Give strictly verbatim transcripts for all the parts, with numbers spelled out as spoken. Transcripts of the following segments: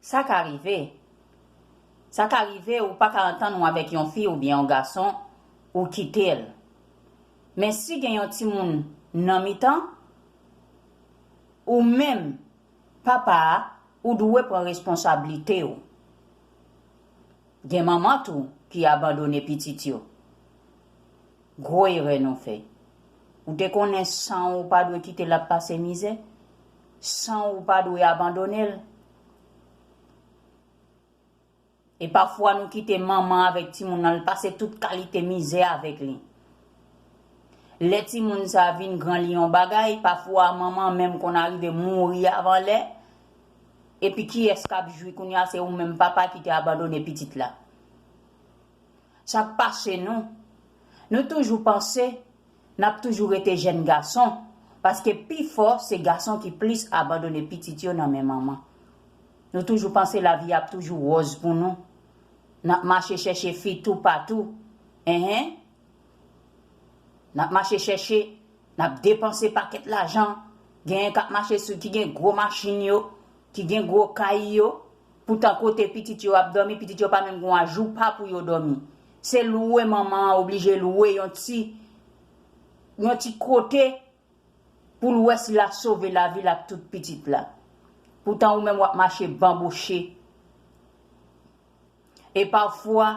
Sa ka rive. Sa ka rive ou pa ka antann ou avèk yon fi oubyen yon gason, ou kite l. Men si gen yon timoun nan mitan, ou menm, papa a, ou dwe pran responsablite w. Gen manman tou ki abandone pitit yo. Gwo erè nou fè. Ou te konnen san w ou pa dwe kite l ap pase mizè? San w ou pa dwe abandone l? E pafwa nou kite manman avèk timoun nan, l pase tout kalite mizè avèk li. Lè timoun sa vin gran li yon bagay, pafwa manman menm konn arive mouri avan lè. Epi kiyès k ap jwi kounye a? Se ou menm papa ki te abandone pitit la. Sa k pase nou? Nou toujou panse n ap toujou rete jèn gason, paske pifò se gason ki plis abandone pitit yo nan men manman. Nou toujou panse lavi ap toujou wòz pou nou. N ap mache chèche fi toupatou. Enhen. N ap mache chèche, n ap depanse pakèt lajan. Genyen k ap mache sou ki gen gwo machin yo, ki gen gwo kay yo. Poutan kote pitit yo ap dòmi, pitit yo pa menm gen yon ajoupa pou yo dòmi. Se lwe manman an oblije lwe yon ti, yon ti kote pou l wè si l a sove lavi l ak tout pitit la. Poutan ou menm w ap mache banboche. E pafwa,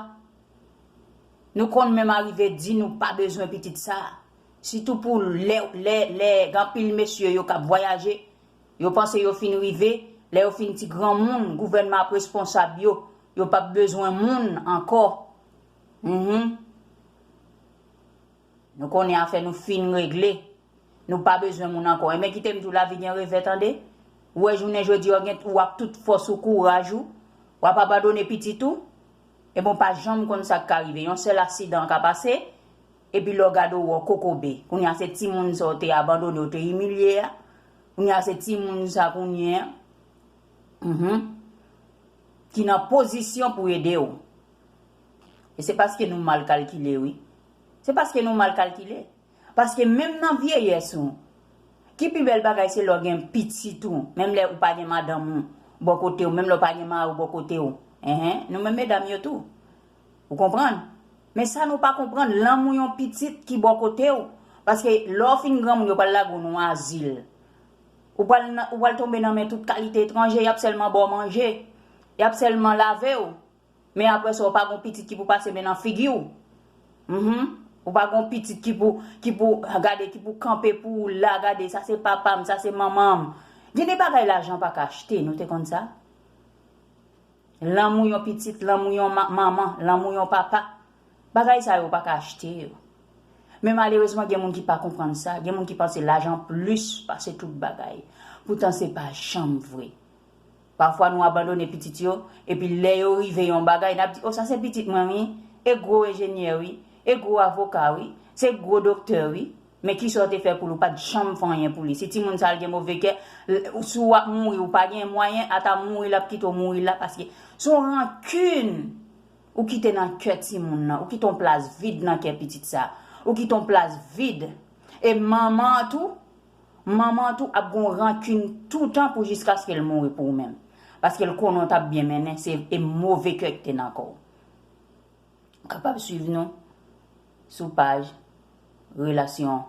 nou konn menm arive di nou pa bezwen pitit sa a. Sitou pou lè, lè, lè gen anpil mesye yo k ap vwayaje, yo panse yo fin rive, lè yo fin ti granmoun, gouvènman ap responsab yo, yo p ap bezwen moun ankò. Mhm. Nou konnen afè nou fin regle. Nou pa bezwen moun ankò. Enben, kite m di w, lavi gen revè, tande. Ou wè, jounen jodi a, w gen, w ap tout fòs ou, kouraj ou, w ap abandone pitit ou. Enben, w pa janm konn sa k ka rive. Yon sèl aksidan ka pase, epi lè w gade, w wè w kokobe. Kounye a, se timoun sa w te abandone, w te imilye a. Kounye a, se timoun sa, kounye a, mhm, ki nan pozisyon pou ede w. E se paske nou mal kalkile, wi. Se paske nou mal kalkile. Paske menm nan vyeyès ou, ki pi bèl bagay se lè w gen pitit ou, menm lè ou pa gen madanm ou bò kote w, menm lè w pa gen mari w bò kote w. Enhen, nou menm medam yo tou. Ou konprann? Men sa nou pa konprann, lanmou yon pitit ki bò kote w. Paske lè w fin granmoun, yo pral lage w nan azil. Ou pral nan, ou pral tonbe nan men tout kalite etranje, y ap sèlman ba w manje, y ap sèlman lave w. Men apre sa, ou pa gon pitit ki pou pase men nan figi w. Mhm. Ou pa gon pitit ki pou, ki pou gade, ki pou kanpe pou ou la, gade, sa se papa m, sa se manman m. Gen de bagay lajan pa ka achte, nou te konn sa? Lanmou yon pitit, lanmou yon ma-, manman, lanmou yon papa. Bagay sa yo pa ka achte yo. Men malerezman, gen moun ki pa konprann sa. Gen moun ki panse lajan plis pase tout bagay. Poutan se pa janm vre. Pafwa nou abandone pitit yo, epi lè yo rive yon bagay, n ap di, "O, sa se pitit mwen, wi. E gwo enjenyè, wi. E gwo avoka, wi. Se gwo doktè, wi." Men kisa w te fè pou li? Ou pa t janm fè anyen pou li. Si timoun sa a gen move kè, l-, si w ap mouri, ou pa gen mwayen, ata mouri, l ap kite w mouri la, paske se yon rankin ou kite nan kè timoun nan, ou kite yon plas vid nan kè pitit sa, ou kite yon plas vid. E manman an tou, manman an tou ap gon rankin toutan pou jiskaske l mouri pou ou menm. Paske l konnen w t ap byen mennen, se e move kè ki te nan kò w. Ou kapab swiv nou sou paj Relasyon